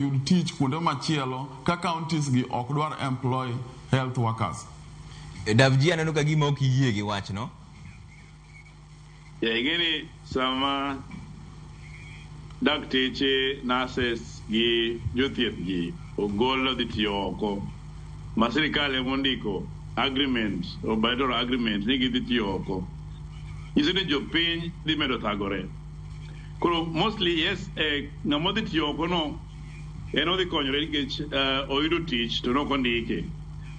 Yud tich kuonde machielo ka counties gi ok dwar employ health workers. Davji, aneno ka gima ok iyie gi wachno. Ya, ing'eni sama dakteche, nurses gi jothieth gi ogol odhi tiyo oko, ma sirikal ema ondiko agreement or bilateral agreement ni gidhi tiyo oko, nyiso ni jopiny dhi medo thagore. Koro mostly, yes, ng'ama odhi tiyo oko no en odhi konyore nikech oyudo tich to nok ondike.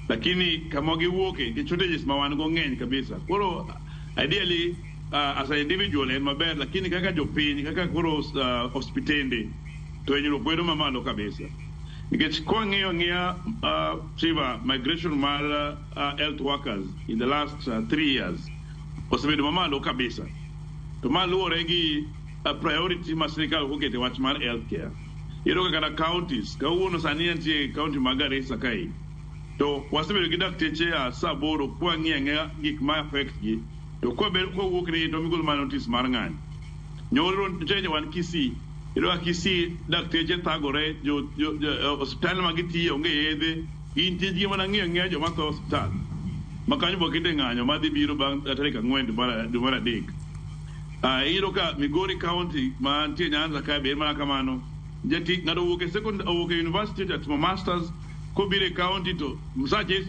Lakini kama giwuoke, nikech shortages ma wan go ng'eny kabisa. Koro ideally, as an individual en maber, lakini kaka jopiny, kaka koro osiptende, to hinyruok bedo mamalo kabisa. Nikech kwang'iyo ang'iya Shiva, migration mar health workers in the last 3 years osebedo mamalo kabisa. To ma luwore gi priority ma sirikal ok oketo e wach mar healthcare. Iyudo ka kata counties, kawuono sani antie e county ma Garissa kae, to wasebedo gi dakteche a sa 8 kwang'iyo ang'iya gik ma affect gi, to kwawuok ni to migolo mana notice mar ng'anyo. Nyoro nyocha wan Kisii, iyudo ka Kisii dakteche thagore, jo osiptal ma gitiye onge yedhe, gin tijgi mana ng'iyo ang'iya joma tho osiptal. Ma kanyo bokete ng'anyo madhi biro bang' tarik 4 dwe mar 3. Iyudo ka Migori County mantie Nyanza kae be en mana kamano. Jatich ng'ato owuok e second owuok e university to timo masters, kobiro e county to msache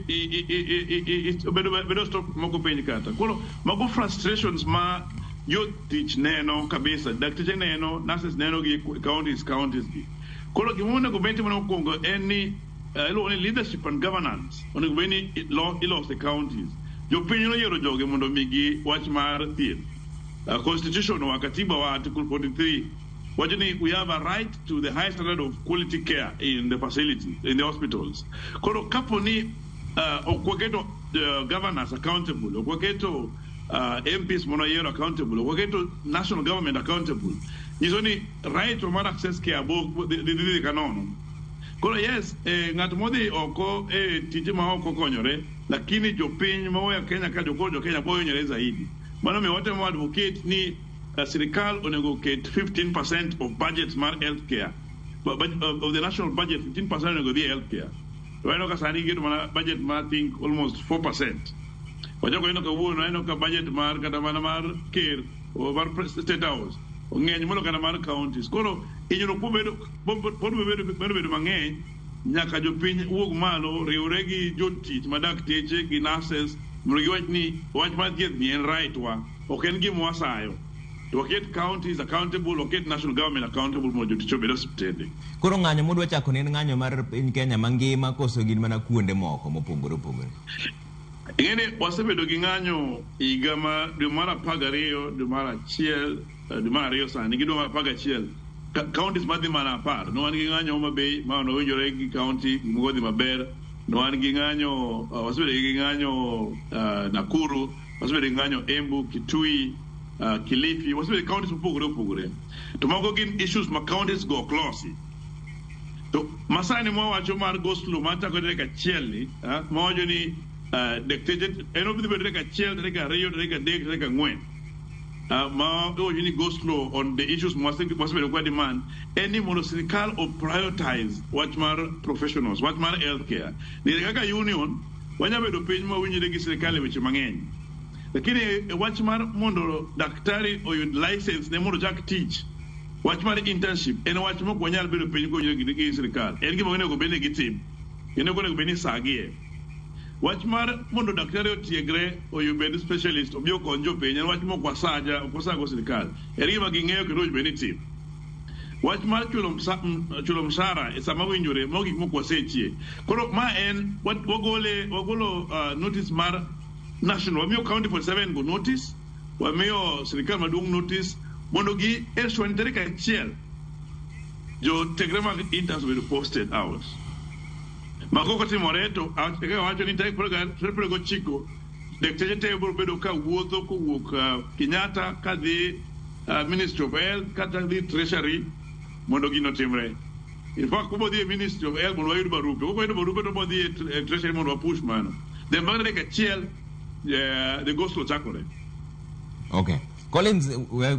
bedo stop moko penj kata. Koro mago frustrations ma jotich neno kabisa, dakteche neno, nurses neno gi counties gi. Koro gima onego bed ni timo mokwongo en ni iluongo ni leadership and governance onego bed ni iloso e counties. Jopiny noyiero jogi mondo omigi wach mar thieth. Constitution wa, katiba wa, article 43 wacho ni we have a right to the high standard of quality care in the facility, in the hospitals. Koro kapo ni ok waketo governors accountable, ok waketo MPs mono yiero accountable, ok waketo national government accountable, nyiso ni right mar access care bo dhi ka nono. Koro yes, ng'at modhi oko e tije ma oko konyore, lakini jopiny moweyo Kenya ka jokoro jo Kenya bo hinyore zaidi. Mano miyo watemo advocate ni sirikal onego oket 15% of budget mar healthcare, of the national budget, 15% onego dhi e healthcare. To waneno ka sani giketo mana budget mar, I think, almost 4%. Wachako neno kawuono, aneno ka budget mar kata mana mar ker mar State House ng'eny molo kata mar counties. Koro hinyruok pod medo bedo mang'eny nyaka jopiny wuog malo riwre gi jotich ma dakteche gi nurses mondo giwach ni wach mar thieth ni en right wa, ok en gima wasayo. To waket counties accountable, waket national government accountable mondo jotich obed e osiptende. Koro ng'anyo mudwa chako ni en ng'anyo mar piny Kenya mangima koso gin mana kuonde moko mopogore opogore? Ing'eni wasebedo gi ng'anyo higa ma dwe mar 12, dwe mar 1, dwe mar 2 sani gi dwe mar 11. Counties madhi mana 10. Ne wan gi ng'anyo Homa Bay ma nowinjore gi county gimoko dhi maber. Ne wan gi ng'anyo, wasebedo gi ng'anyo Nakuru, wasebedo gi ng'anyo Embu, Kitui, Kilifi, wasebedo gi counties mopogore opogore. To mago gin issues ma counties go ok losi. To masani mwawacho mar go slow machako tarik 1 ni, mawacho ni dakteche en odhi bedo tarik 1, tarik 2, tarik 3, tarik 4. Ma iwacho ni go slow on the issues mwasebedo kwa demand en ni mondo sirikal o prioritize wach mar professionals, wach mar healthcare. Nikech kaka union wanya bedo piny ma winjre gi sirikal e weche mang'eny. Lakini e wach mar mondo daktari oyud license ne mondo ochak tich, wach mar internship en wach mok wanyal bedo piny kowinjore gi sirikal. En gima onego bed ni gitim. Kendo ok onego bed ni isagie. Wach mar mondo daktari otiegre oyud specialist obi okony jopiny en wach mok wasaja ok wasago sirikal. En gima ging'eyo kendo owinjo bed ni itimo. Wach mar chulo mshahara e sama winjore, mago gik mok wasechie. Koro ma en wagole wagolo notice mar national, wamiyo county 47 go notice, wamiyo sirikal maduong' notice mondo gi ensure ni tarik 1 jotiegre mag interns obedo posted out. Ma kok otimore to kaka wacho ni tarik 29 dakteche te biro bedo ka wuotho kowuok Kenyatta kadhi Ministry of Health kata dhi Treasury mondo gino otimre. In fact, wabiro dhi e Ministry of Health mondo wayud barupe. Kok wayudo barupe to wabiro dhi e Treasury mondo wapush mano. Then bang' tarik 1 the go slow chakore. Okay. Collins, we